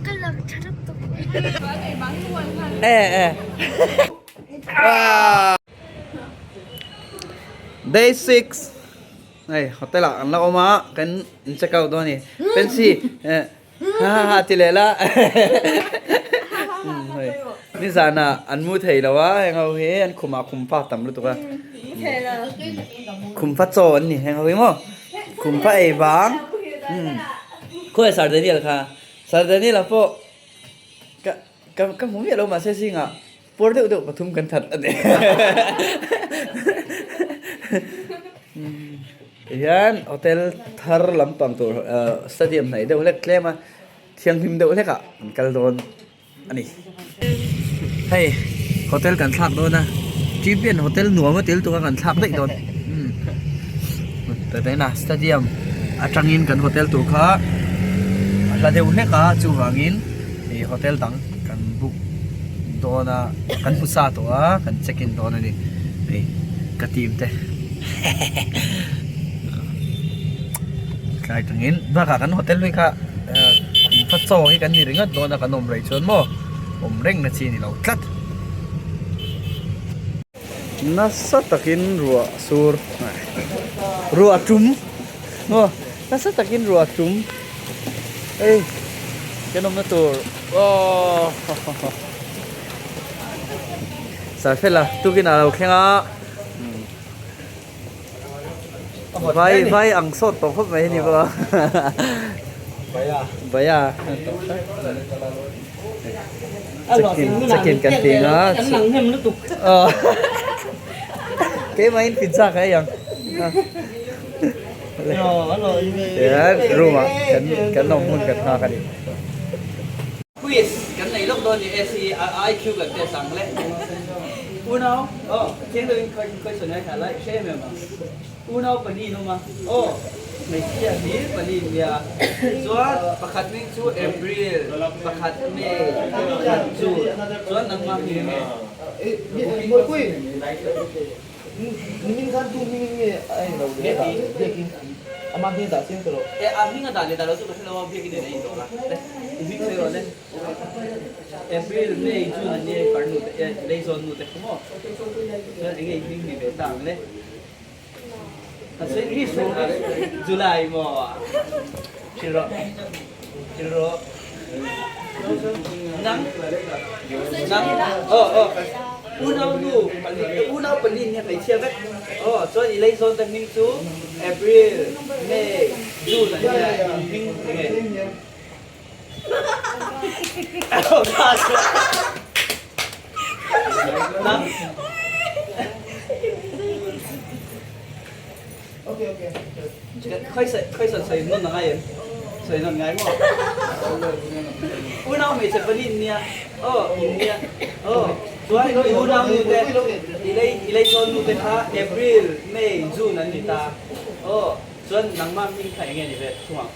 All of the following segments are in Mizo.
Ka lang tha deuh tawp. Day 6 hei hotel ah an la awm a kan in check out dawn a ni fancy ha ha ha ti leh la hei nizan ah an mu thei lo a heng ho hi an khum ah khum fa tam lutuk a khum fa chaw an ni heng ho hi maw khum fa ei vang khawi sir Daniel kha sir Daniel a pawh ka ka hmu miah lo mahse zingah. Puar deuh deuh pathum kan that a ni. Tihian hotel thar lampang tur stadium hnaih deuh hlek tlem a thianghlim deuh hlek ah an kal dawn a ni. Hei hotel kan thlak dawn a champion hotel nuam a tel tura kan thlak daih dawn. Tah stadium atangin kan hotel tur kha a hla deuh hlek a chuvangin ih hotel dang kan book dawn a kan hmu sa tawh a kan check in dawn a ni hei ka team te tlai tangin bakah kan hotel hlui kha khum chaw hi kan ni ringawt dawn a kan awm rei chuan maw awm reng na chi a ni lo tlat. Nasa takin ruah sur ruah tum maw nasa takin ruah tum hei kan awmna tur aw Sarfela tukin a lo thleng a vai vai ang sawt tawh khawp mai a ni bawk a Baya Check-in check-in kan ti ang a Keimah in pizza ka ei ang Tihian room ah kan kan awm hun kan nghak a ni. Quiz kan nei lawk dawn ni AC IQ kan test ang le. Unau aw chiang deuhin question ngai kha lai hre em em ang. Unau pahnih an awm a, aw hmeichhia hlir pahnih an nia. Chuan pakhat hming chu April, pakhat May, pakhat June. Chuan nangmah hming enge? A hming a dah leh dah loh chu ka hre lo a, biakin in a in tawh a. Le, i hming sawi rawh le. April, May, June an nia i farnu te, leizawn nu te kha maw? Chuan enge i hming ni ve ta ang le? July maw? Thil rawh. Thil rawh. Nang nang oh oh unau nu pali unau pali nia hmeichhia vek. Oh chuan i leizawn te hming chu April, May, June an nia in hming enge? Unau hmeichhe pali in nia aw in nia aw chuan i unau nu te i lei i lei sawn nu te kha April May June an ni ta aw chuan nangmah hming kha enge ni ve thung ang.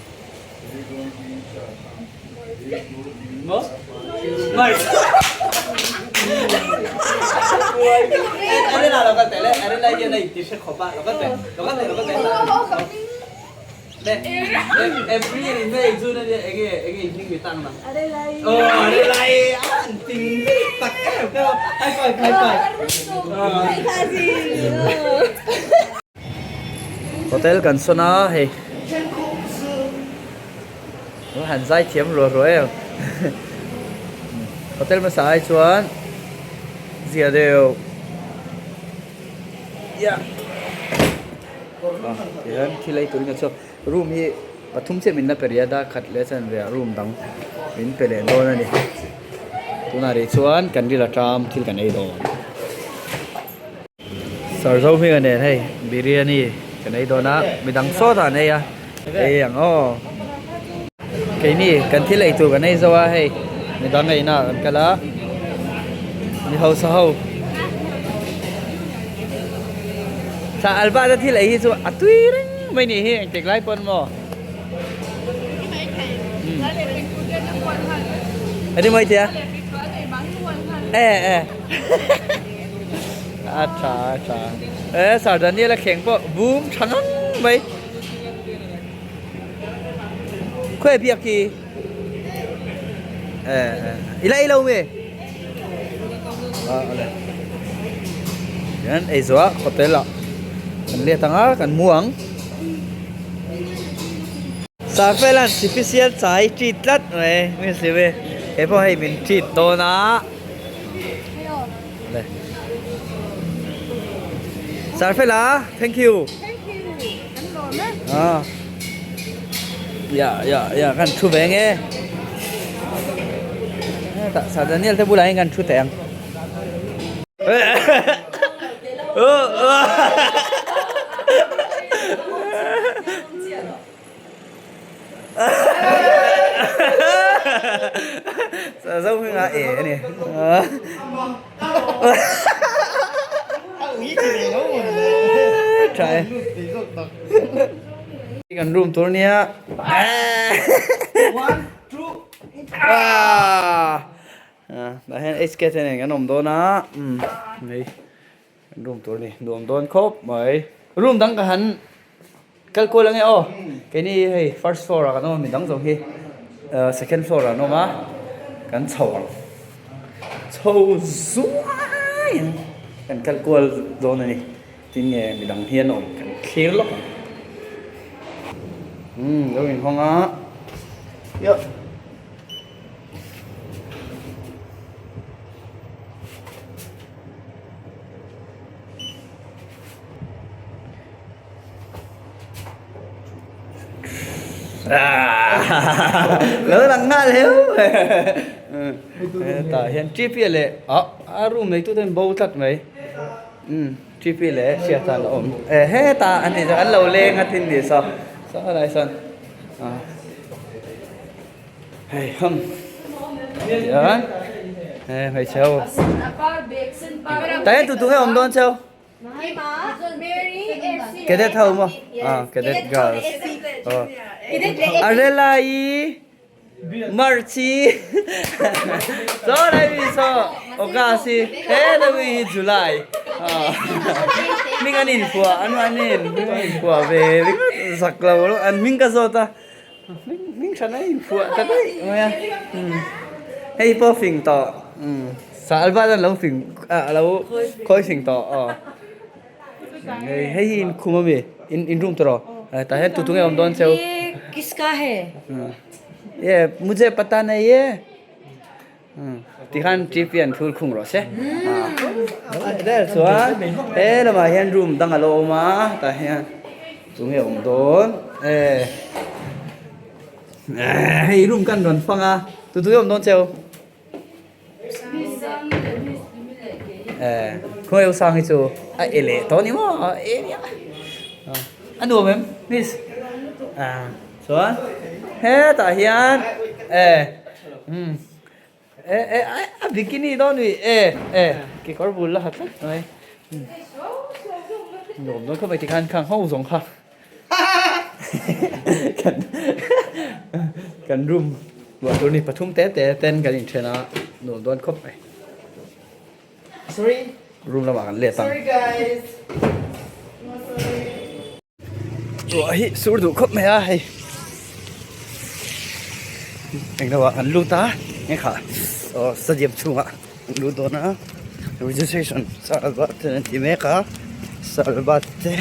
Hotel kan sawn a hei han zai thiam ruah ruah em hotel hmasa ai chuan zia deuh yeah tihian thil ei turin ka chhuak room hi pathum chiah min la pe rih a dar khat leh chuan velah room dang min pe leh dawn a ni tunah rih chuan kan ril aṭam thil kan ei dawn. Sarzo hming a nen hei biryani kan ei dawn a midang sawtah an ei a ei ang aw keini kan thil ei tur kan ei zo a hei midang ei na kan kal a mi hausa ho thla alba te thil ei hi chu a tui reng mai nih hi engtik lai pawn maw Ati mai tia e e A tha a tha. E Sir Daniel a kheng pawh bum tha ngang mai. Khawi biak hi? I la ei lo mi? Awle. Hian ei zawh a hotel ah kan let ang a kan mu ang. Safel an sipisial chai treat tlat mai mi hlim e. He pawh hei min treat dawn a. Sarfela, thank you. Thank you. Kan lawm e. Ah. Ya ya ya kan thu ve nge. Ta Sir Daniel te bulah hian kan thu teh ang. Zo hming ah e a ni. Tha e. Kan room tur nia. Tah hian HK te nen kan awm dawn a. Room tur a ni nuam dawn khawp mai room dang ka han kal kual ange aw keini hei first floor ah kan awm a midang zawng hi ahh second floor ah an awm a kan chho ang chho zuai ang kan kal kual dawn a ni tin nge midang hi an awm kan thlir lawk ang umm lo inhawng a yah. Lo lang nghal heu tah hian T P leh ah a room nei tu ten bo tlat mai umm T P leh hriat an awm e hetah an ni an lo leng a tin ni saw saw helai sawn ah. Hei hum tichuan he hmeichhe ho tai tu tu nge awm dawn cheu cadet ho maw ah cadet girls aw Arella i March i saw lai mi saw August i he lai mi hi July ah hming an inphuah an mahni in hming an inphuah ve ringawt zak lo an hming ka zawt a. Hming tha mai phuah ta daih mai a hei pawh fing tawh sal ban a lo fing a lo khawi fing tawh aw hei hei hi inkhum ami in in room tawh rawh tah hian tu tu nge awm dawn cheu kiska hai ye mujhe pata nahi hai Tikhan T P an thul khung rawh se. Vel chuan he lamah hian room dang a lo awm a tah hian tunge awm dawn e hei room kan rawn fang a tu tu nge awm dawn cheu e khawnge u sang hi chu a e leh tawh a ni maw e nia a nuam em miss chuan hetah hian e. Umm e e a bikini dawn ni e e kekawr bul la ha tlat mai nuam dawn khawp mai tikhan khang ho zawng kha kan kan room luah tur ni pathum te te ten kan inthen a nuam dawn khawp mai room lamah kan let ang. Ruah hi sur duh khawp mai a hei englo ah kan lut a nge kha aw stadium chhungah kan lut dawn a registration salbat te an ti mek a salbat te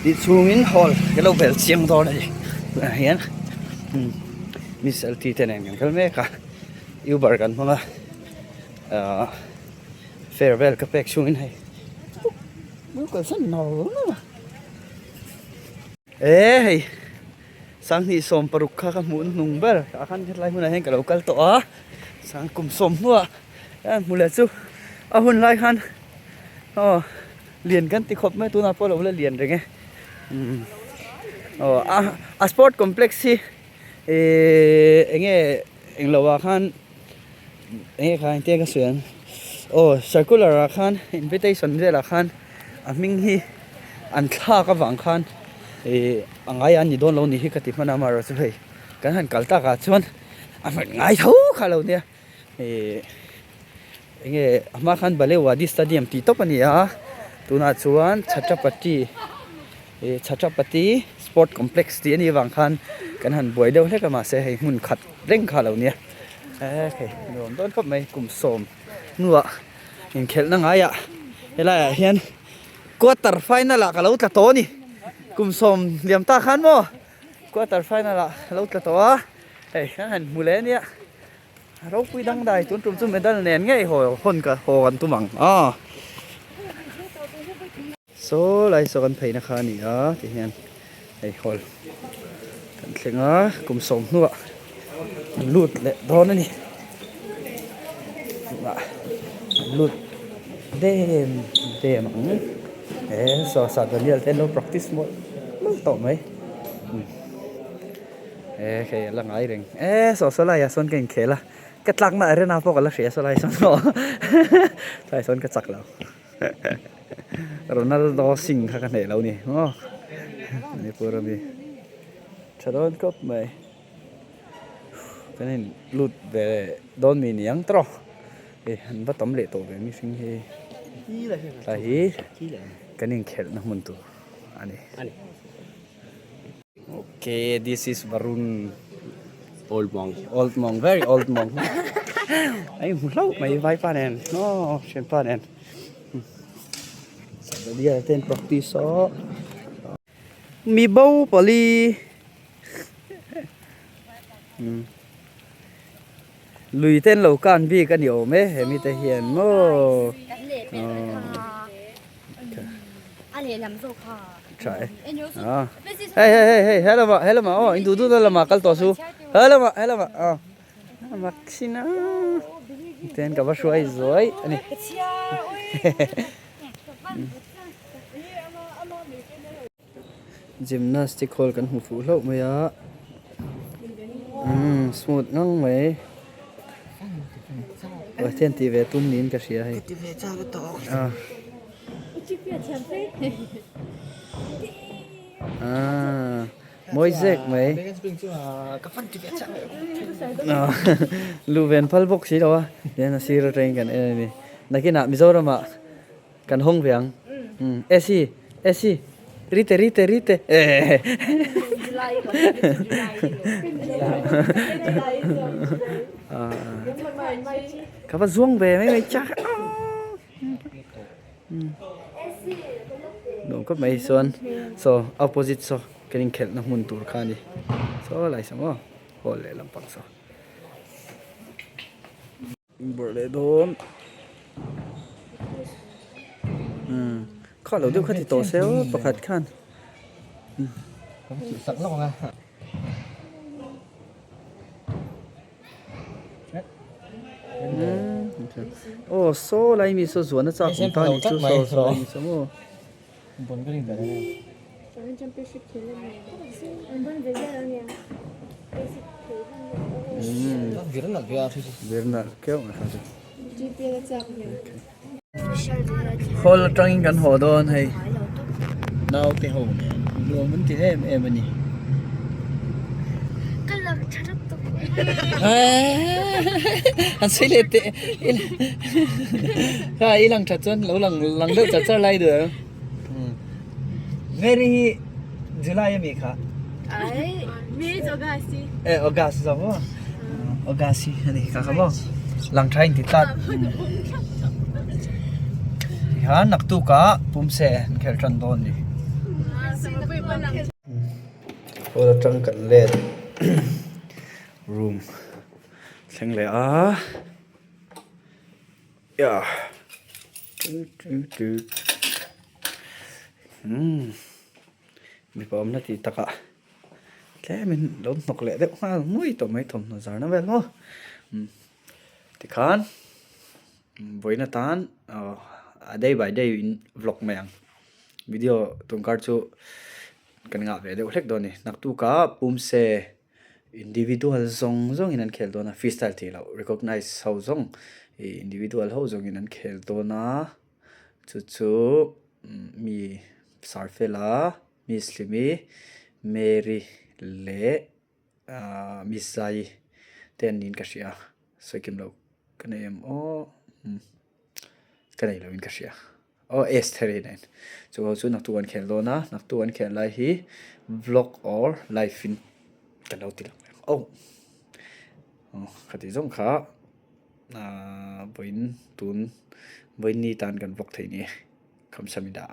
tih chhungin hall ka lo bel chiang dawn a ni tunah hian miss L T te nen kan kal mek a uber kan hmang a ahh farewell ka pek chhungin hei. E hei sanghnih 16 kha ka hmuh hnung ber tah khan hetlai hmunah hian ka lo kal tawh a sang kum sawm hnuah hian hmu leh chu a hun lai khan aw lian kan ti khawp mai tunah pawh a lo la lian reng e umm aw a a sport complex hi ehh eng nge englo ah khan enge kha engtia ka sawi ang aw circular ah khan invitation velah khan a hming hi an thlak avang khan ih a ngai a ni dawn lo ni hi ka ti hman a amaherawhchu hei kan han kal tak ah chuan a hman ngai tho kha lo nia ih enge a hma khan Balewadi stadium tih tawp a ni a tunah chuan Chhatrapati ih Chhatrapati. Sport Complex tih a nih avang khan kan han buai deuh hlek a mahse hei hmun khat reng kha a lo nia e hei nuam dawn khawp mai kum sawm hnuah inkhelhna ngaiah helaiah hian quarter final ah ka lo tla tawh a ni kum sawm liam ta khan maw quarter final ah ka lo tla tawh a hei kan han hmu leh ania ropui dangdai tun tum chu medal nen ngei haw hawn ka haw kan tum ang aw saw lai saw kan pheina kha a ni a ti hian hei hall kan thleng a kum sawm hnuah an lut leh dawn a ni tunah an lut dem dem ang he saw sat Daniel te an lo practice mawlh mawlh tawh mai he hei a la ngai reng e saw saw laiah sawn ka inkhel a ka tlakna arena pawh ka la hria saw lai sawn aw tlaiah sawn ka chak lo. Ronaldo Singh kha ka hneh lo ni maw Manipur ami tha dawn khawp mai kan in lut ve dawn mi ni ang tawh hei an va tam leh tawh ve mihring hi tlai hi kan inkhelh na hmun tur a ni okay this is Varun old monk old monk very old monk a inhmu hlauh mai vaipa nen aw thianpa nen Sadia te an practice a mi bo pali lui te an lo kan bik a ni awm e he mite hian maw A lehlam zawk kha. Tha e. Ah. Hei hei hei hei helama helama aw in duh duh na lama kal tawh su. Helama helama ah. Maxina. Ten ka va hruai zuai ani. Gymnastic hall kan hmu fuh hlauh mai a. Umm smooth ngang mai. Pathian tih ve tum niin ka hria hei. Ah. Ah mawi zek mai. Luh ven phal bawk si lo a. Tihian a sir atangin kan en a ni. Nakinah Mizoramah Kan hawng ve ang. Esi, Esi, rite rite rite. Ka va zuang ve mai mai chak. Nuam khawp mai chuan saw opposite saw kan inkhelhna hmun tur kha a ni. Saw lai saw maw hall leh lampang saw. Inbawrh leh dawn umm kha lo deuh kha ti tawh se aw pakhat khan aw saw lai mi saw zuan a chak awm ta ni chu saw saw lai mi saw maw. Hall atangin kan haw dawn hei naute ho nen nuam an ti em em a ni. An sawi leh teh kha i lang that chuan lo lang lang deuh char char lai duh. Mary hi July ami kha? Ai, Mary chu August hi. Eh, August zawk maw? August hi ani kha kha maw? Lang tha in ti tlat. Tikhan naktukah pumse an khelh tan dawn ni. Hall atang kan let room thleng leh a. Umm mipa awmna tih takah tlemin lo hnawk leh deuh nghal ngawih tawh mai thawmhnaw zarna vel maw tikhan vawiin atan aw a day by day in vlog mai ang video tun kar chu kan ngah ve deuh hlek dawn a ni naktukah pumse. Individual zawng zawngin an khel dawn a, freestyle tih loh recognize ho zawng ih individual ho zawngin an khel dawn a, chu chu mi Sarfela, Miss Hlimi, Mary leh ahh Miss Zaii te an niin ka hria, sawi kim loh ka nei em aw ka nei loin ka hria. Aw Esther hi nen. Chu ho chu naktuk an khel dawn a, naktuk an khel lai hi vlog or live in ka lo ti lang ang aw khati zawng kha vawiin tun vawiin ni tan kan vlog thei ni khamsam ila.